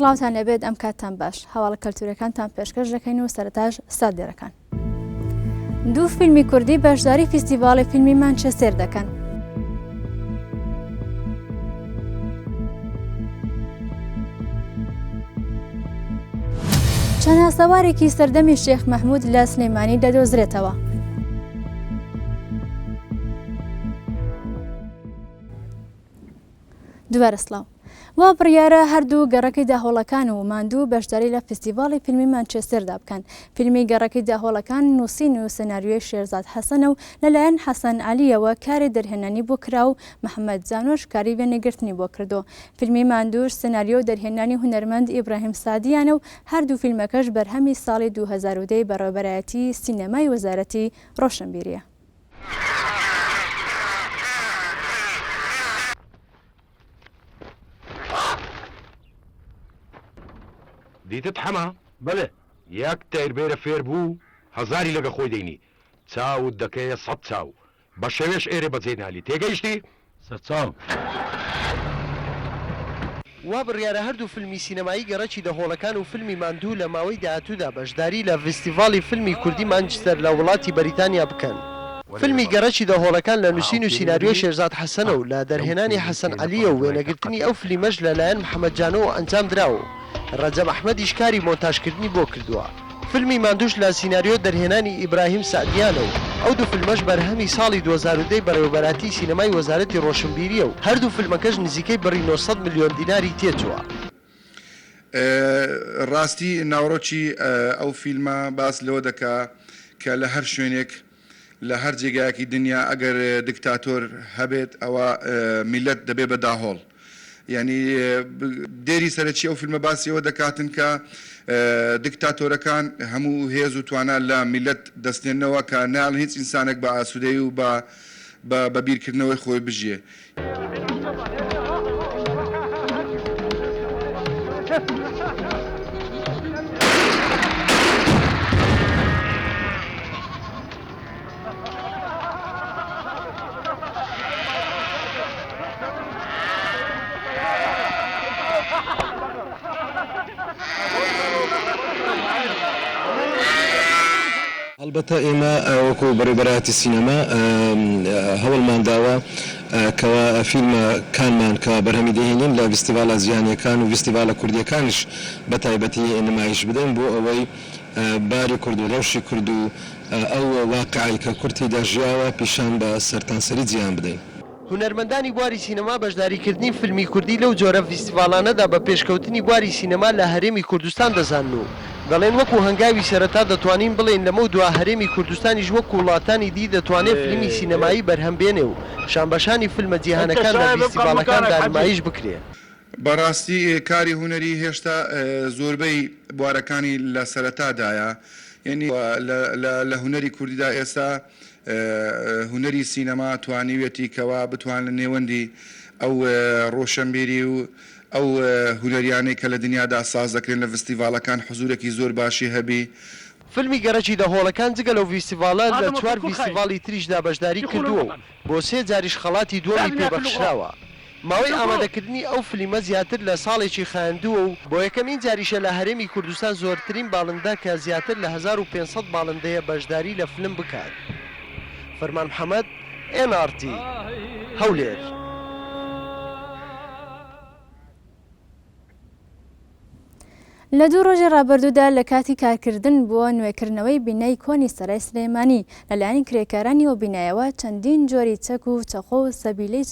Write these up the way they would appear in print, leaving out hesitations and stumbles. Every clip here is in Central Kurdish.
سڵاوتان لێبێت ئەم کاتتان باش هەواڵە کەلتورەکانتان پێشکەش دەکەین و سەرەتاش سەردێرەکان. دوو فیلمی کوردی بەشداری فیستیڤاڵی فیلمی مانچستێر دەکەن. چەند ئاسەوارێکی سەردەمی شێخ مەحمود لە سلێمانی دەدۆزرێتەوە. دووبارە سڵاو. وا بڕیارە هەردوو گەڕەکی داهۆڵەکان و ماندوو بەشداری لە فیستیڤاڵی فیلمی مانچێستێردا بکەن. فیلمی گەڕەکی داهۆڵەکان نووسین و سیناریۆی شێرزاد حەسەنە و لەلایەن حەسەن عەلییەوە کاری دەرهێنانی بۆ کرا و محەمەد جانۆش کاری وێنەگرتنی بۆ کردووە. فیلمی ماندووش سیناریۆ و دەرهێنانی هونەرمەند ئیبراهیم سەعدیانە و هەردوو فیلمەکەش بەرهەمی ساڵی 2010 ی بەڕێوەبەرایەتی سینەمای وەزارەتی ڕۆشنبیرییە. دیتت حەمە؟ بەلێ. یەک تەیربێرە فێر بوو هەزاری لەگە خۆی دەینی چاوت دەکەیە سەد چاو بە شەوێش ئێرێ بەجێی نالی تێگەیشتی؟ سەرچاوم. وا بڕیارە هەردوو فیلمی سینەمایی گەڕەکی دەهۆڵەکان و فیلمی ماندوو لە ماوەی داهاتوودا بەشداری لە ڤیستیڤاڵی فیلمی کوردی مانچستەر لە وڵاتی بەریتانیا بکەن. فیلمی گەڕەکی دەهۆڵەکان لە نووسین و سیناریۆی شێرزاد حەسەنە و لە دەرهێنانی حەسەن عەلییە و وێنەگرتنی ئەو فلیمەش لە لایەن محەمەد جانۆوە ئەنجام دراوە و ڕەجەب ئەحمەدیش کاری مۆنتاژکردنی بۆ کردووە. فیلمی ماندووش لە سیناریۆ دەرهێنانی ئیبراهیم سەعدیانە و ئەو دوو فیلمەش بەرهەمی ساڵی 2010 ی بەڕێوەبەراتیی سینەمای وەزارەتی ڕۆشنبیرییە و هەردوو فیلمەکەش نزیکەی بڕی 900 ملیۆن دیناری تێچووە. ڕاستی ناوەڕۆکی ئەو فیلمە باس لەوە دەکا کە لە هەر شوێنێک لە هەر جێگایەکی دنیا ئەگەر دکتاتۆر هەبێت ئەوە میللەت دەبێ بە داهۆڵ. یانی دێری سەرەکی ئەو فیلمە باسی ئەوە دەکاتن کە دکتاتۆرەکان هەموو هێز و توانا لە میللەت دەستێننەوە کە نایەڵن هیچ ئینسانێک بە ئاسوودەیی و بە بە بیرکردنەوەی خۆی بژیێ. هەڵبەتە ئێمە وەکو بەڕێوبەرایەتی سینەما هەوڵمان داوە کەوا فیلمە کانمان کە بەرهەمی دەهێنین لە ڤیستیڤاڵە جیهانیەکان و ڤیستیڤاڵە کوردیەکانیش بە تایبەتی نمایش بدەین بۆ ئەوەی باری کورد و ڕەوشی کورد و ئەو واقعەی کە کورد تێیدا ژیاوە پیشان بە سەرتانسەری جیهان بدەین. هونەرمەندانی بواری سینەما بەشداریکردنی فیلمی کوردی لەو جۆرە ڤیستیڤاڵانەدا بە پێشکەوتنی بواری سینەما لە هەرێمی کوردستان دەزانن و دەڵێن وەکو هەنگاوی سەرەتا دەتوانین بڵێین لەمەودوا هەرێمی کوردستانیش وەکو وڵاتانی دی دەتوانێ فیلمی سینەمایی بەرهەم بێنێ و شانبەشانی فیلمە جیهانەکان لە ڤیستیڤاڵەکاندا نمایش بکرێ. بەڕاستی کاری هونەری هێشتا زۆربەی بوارەکانی لە سەرەتادایە یەنی لە هونەری کوردیدا ئێستا هونەری سینەما توانیویەتی کەوا بتوان لە نێوەندی ئەو ڕۆشەنبیری و ئەو هونەریانەی کە لە دنیادا ساز دەکرێن لە ڤستیڤاڵەکان حزورێکی زۆر باشی هەبی. فیلمی گەڕەکی دەهۆڵەکان جگە لەو ڤیستیڤاڵە لە چوار ڤیستیڤاڵی تریشدا بەشداری کردووە و بۆ سێ جاریش خەڵاتی دووەمی پێ بەخشراوە. ماوەی ئامادەکردنی ئەو فلیمە زیاتر لە ساڵێکی خایاندووە و بۆ یەکەمین جاریشە لە هەرێمی کوردستان زۆرترین باڵندە کە زیاتر لە 1500 باڵندەیە بەشداری لە فلم بکات. فەرمان محەمەد، ئێن ئاڕ تی، هەولێر. لە دوو ڕۆژی ڕابردوودا لە کاتی کارکردن بۆ نوێکردنەوەی بینای کۆنی سەرای سلێمانی لەلایەن کرێکارانی ئەو بینایەوە چەندین جۆری چەک و چەقۆ و سەبیلەی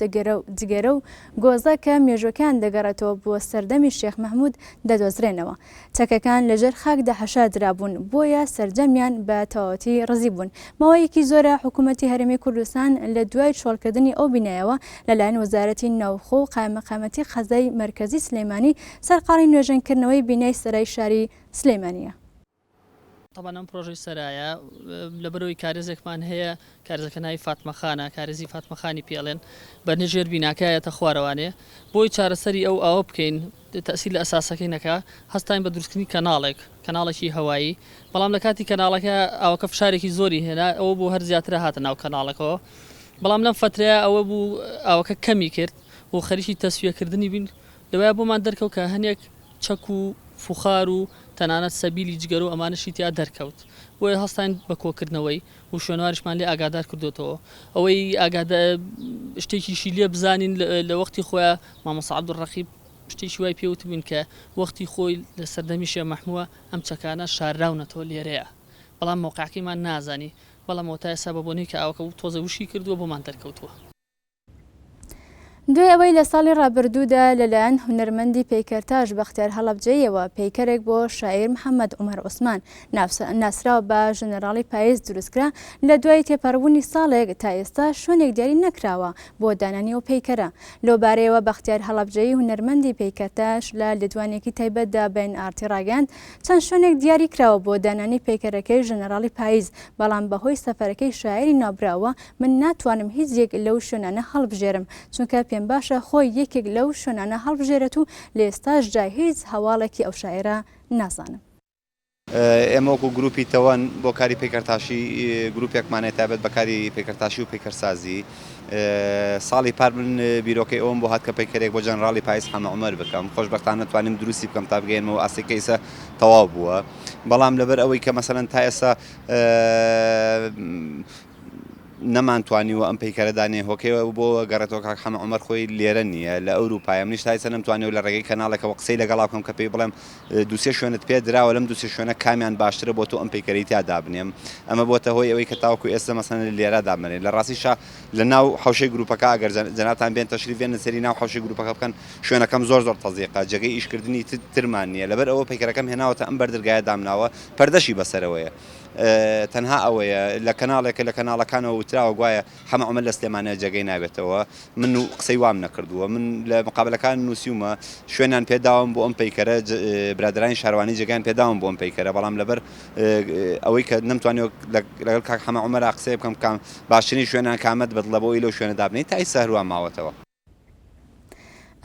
جگەرە و گۆزە کە مێژوەکەیان دەگەڕێتەوە بۆ سەردەمی شێخ مەحمود دەدۆزرێنەوە. چەکەکان لەژێر خاکدا حەشار درابوون، بۆیە سەرجەمیان بە تەواوەتی ڕزیبوون. ماوەیەکی زۆرە حکوومەتی هەرێمی کوردستان لە دوای چۆڵکردنی ئەو بینایەوە لەلایەن وەزارەتی ناوخۆ و قایمقامەتی قەزای مەرکەزی سلێمانی سەرقاڵی نوێژەنکردنەوەی بینای سەرای شاری سلێمانییە. تەبعەن ئەم پرۆژەی سەرایە لەبەرئەوەی کارێزێکمان هەیە کارێزەکە ناوی فاتمەخانە کارێزی فاتمەخانی پێ ئەڵێن بە ژێر بیناکایەتە خوارەوانێ بۆی چارەسەری ئەو ئاوە بکەین تەئسیر لە ئەساسەکەی نەکا هەستاین بە دروستکردنی کەناڵێک کەناڵێکی هەوایی بەڵام لە کاتی کەناڵەکە ئاوەکە فشارێکی زۆری هێنا ئەوە بوو هەر زیاتر هاتە ناو کەناڵەکەوە بەڵام لەم فەترەیە ئەوە بوو ئاوەکە کەمی کرد و خەریکی تەسویەکردنی بین لەوەیە بۆمان دەرکەوت کە هەنێک. چەک و فوخار و تەنانەت سەبیلی جگەرە و ئەمانەشی تیا دەرکەوت بۆیە هەستاین بە کۆکردنەوەی و شوێنەواریشمان لێ ئاگادار کردۆتەوە ئەوەی ئاگادا شتێکیشی لێ بزانین لە وەختی خۆیا مامۆستا عەبدولڕەقیب شتێکی وای پێ وتبووین کە وەختی خۆی لە سەردەمی شێخ مەحمووە ئەم چەکانە شارراونەتەوە لێرەیە بەڵام مەوقعەکەیمان نازانی بەڵام ئەوە تا ئێستا بە بۆنەی کە ئاوەکە تۆزێ وشکی کردووە بۆمان دەرکەوتووە. دوای ئەوەی لە ساڵی ڕابردوودا لەلایەن هونەرمەندی پەیکەرتاش بەختیار هەڵەبجەییەوە پەیکەرێک بۆ شاعیر محەمەد عومەر عوسمان ناسراو بە ژەنەراڵی پایز دروستکرا، لە دوای تێپەڕبوونی ساڵێک تا ئێستا شوێنێک دیاری نەکراوە بۆ دانانی ئەو پەیکەرە. لەوبارەیەوە بەختیار هەڵەبجەیی هونەرمەندی پەیکەرتاش لە لێدوانێکی تایبەتدا بە ئێن ئاڕ تی ڕاگەیاند، چەند شوێنێک دیاری کراوە بۆ دانانی پەیکەرەکەی ژەنەراڵی پایز، بەڵام بەهۆی سەفەرەکەی شاعیری ناوبراوە من ناتوانم هیچ یەک لەو شوێنانە هەڵبژێرم، چونکە پێمباشە خۆی یەکێک لەو شوێنانە هەڵبژێرێت و لە ئێستاشدا هیچ هەواڵێکی ئەو شاعیرە نازانم. ئێمە وەکو گروپی تەوەن بۆ کاری پەیکەرتاشی گروپێکمان هەیە تایبەت بە کاری پەیکەرتاشی و پەیکەرسازی. ساڵی پار من بیرۆکەی ئەوەم بۆ هات کە پەیکەرێک بۆ جەنراڵی پایز حەمە عومەر بکەم، خۆشبەختانە توانیم دروستی بکەم تا بگەیەنمەوە ئاستێک کە ئیستا تەواو بووە، بەڵام لەبەر ئەوەی کە مەسەلەن تا ئێستا نەمانتوانیوە ئەم پەیکەرە دانێین، هۆکەی بۆ گەڕێتەوە کاک حەمە عومەر خۆی لێرە نییە لە ئەوروپایە، منیش تا ئێستا نەمتوانیوە لە ڕێگەی کەناڵێکەوە قسەی لەگەڵا بکەم کە پێی بڵێم دوو سێ شوێنت پێ دراوە لەم دوو سێ شوێنە کامیان باشترە بۆ تۆ ئەم پەیکەرەی تیا دابنێم، ئەمە بۆتە هۆی ئەوەی کە تاوەکو ئێستا مەسەلەن لێرە دابنرێن لە ڕاستیشا لە ناو حەوشەی گروپەکە ئەگەر جەنابتان بێن تەشریف بێنن سەیری ناو حەوشەی گروپەکە بکەن شوێنەکەم زۆر زۆر تەزیقە جێگەی ئیشکردنی ترمان نییە لەبەر ئەوە پەیکەرەکەم هێناوەتە ئەم بەردەرگایە دامناوە پەردەشی بەسەرەوەیە. تەنها ئەوەیە لە کەناڵێکە لە کەناڵەکانەوە وتراوە گوایە حەمە عومەر لە سلێمانیە جێگەی نابێتەوە من قسەی وام نەکردووە من لە مقابلەکان نووسیومە شوێنیان پێداوم بۆ ئەم پەیکەرە برادرانی شارەوانی جێگەیان پێداوم بۆ ئەم پەیکەرە بەڵام لەبەر ئەوەی کە نەمتوانیوە لەگەڵ کاک حەمە عومەرا قسەی بکەم کام باشترین شوێنان کامەت بەدڵە بۆ ئەوەی لەو شوێنە دابنێی تا ئیستا هەروا ماوەتەوە.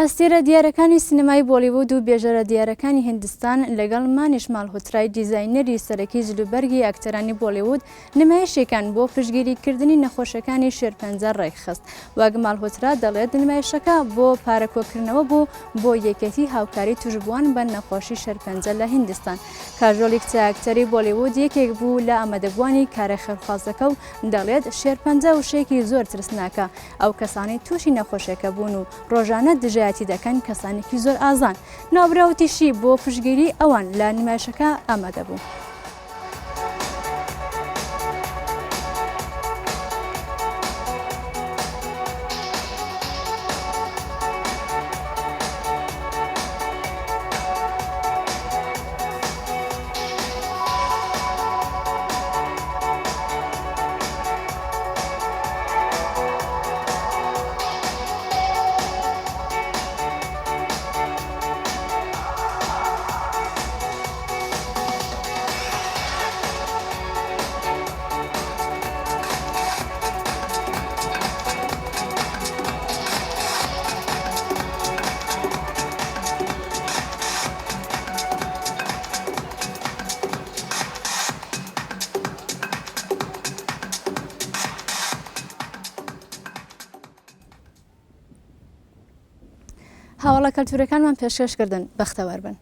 ئەستێرە دیارەکانی سینەمای بۆڵیوود و بێژەرە دیارەکانی هیندستان لەگەڵ مانیش مالهۆترای دیزاینەری سەرەکی جلوبەرگی ئەکتەرانی بۆڵیوود نمایشێکیان بۆ پشتگیریکردنی نەخۆشەکانی شێرپەنجە ڕێکخست. وەک مالهۆترا دەڵێت نمایشەکە بۆ پارە کۆکردنەوە بوو بۆ یەکێتی هاوکاری توشبووان بە نەخۆشی شێرپەنجە لە هیندستان. کاژۆلی کچە ئەکتەری بۆڵیوود یەکێک بوو لە ئامادەبووانی کارە خێرخوازەکە و دەڵێت شێرپەنجە وشەیەکی زۆر ترسناکە ئەو کەسانەی تووشی نەخۆشیەکە بوون و ڕۆژانە دژایەتی دەکەن کەسانێکی زۆر ئازان. ناوبراو وتیشی بۆ پشتگیری ئەوان لە نمایشەکە ئامادە بوو. هەواڵە کەلتورەکانمان پێشکەش کردن بەختەوەر بن.